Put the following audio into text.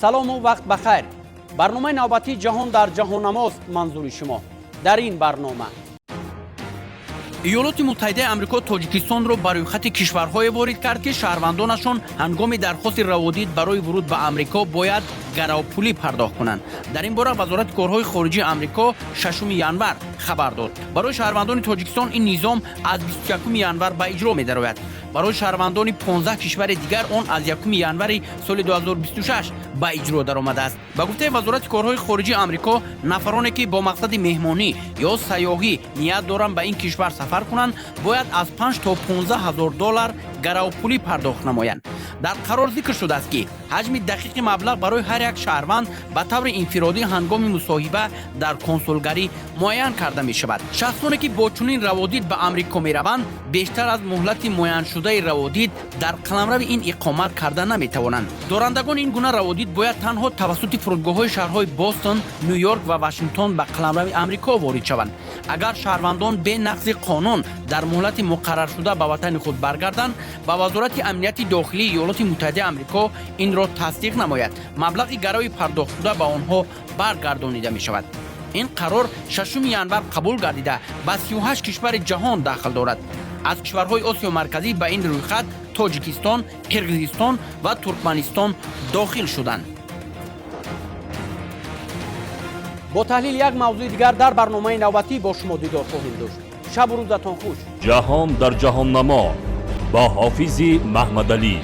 Салому вақт ба хайр. Барномаи навбатии «Ҷаҳон дар ҷаҳоннамост» манзури шумо. Дар ин барнома: Иёлоти Муттаҳидаи Амрико Тоҷикистонро ба рӯйхати кишварҳое ворид кард, ки шаҳрвандонашон ҳангоми дархости раводид барои вуруд ба Амрико бояд гаравпулӣ пардохт кунанд. Дар ин бора Вазорати корҳои хориҷии Амрико 6 январ хабар дод. Барои шаҳрвандони Тоҷикистон ин низом аз 21 январ ба иҷро медарояд. Барои шаҳрвандони 15 кишвари дигар он аз 1 январи соли 2026 ба иҷро даромадааст. Ба гуфтаи Вазорати корҳои хориҷии Амрико, нафароне, ки бо мақсади меҳмонӣ ё сайёҳӣ ният доранд ба ин кишвар сафар кунанд, бояд аз 5 то 15 ҳазор доллар гаравпулӣ пардохт намоянд. Дар қарор зикр шудааст, ки ҳаҷми дақиқи маблағ барои ҳар як шаҳрванд ба таври инфиродӣ ҳангоми мусоҳиба дар консулгарӣ муайян карда мешавад. Шахсоне, ки бо чунин раводид ба Амрико мераванд, бештар аз муҳлати муайяншудаи раводид дар қаламрави ин иқомат карда наметавонанд. Дорандагони ин гуна раводид бояд танҳо тавассути фурудгоҳҳои шаҳрҳои Бостон, Ню Йорк ва Вашингтон ба қаламрави Амрико ворид шаванд. Агар шаҳрвандон бе нақзи қонун дар муҳлати муқарраршуда ба ватани худ баргарданд ва Вазорати амнияти дохилии Иёлоти Муттаҳидаи Амрико инро тасдиқ намояд, маблағи гарави пардохтшуда ба онҳо баргардонида мешавад. Ин қарор 6 январ қабул гардида, ба 38 кишвари ҷаҳон дахл дорад. Аз кишварҳои Осиёи Марказӣ ба ин рӯйхат Тоҷикистон, Қирғизистон ва Туркманистон дохил шуданд. Бо таҳлили як мавзӯи дигар дар барномаи навбатӣ бо шумо дидор хоҳем дошт. Шабу рӯзатон хуш. «Ҷаҳон дар ҷаҳоннамо» бо Ҳофизи Маҳмадалӣ.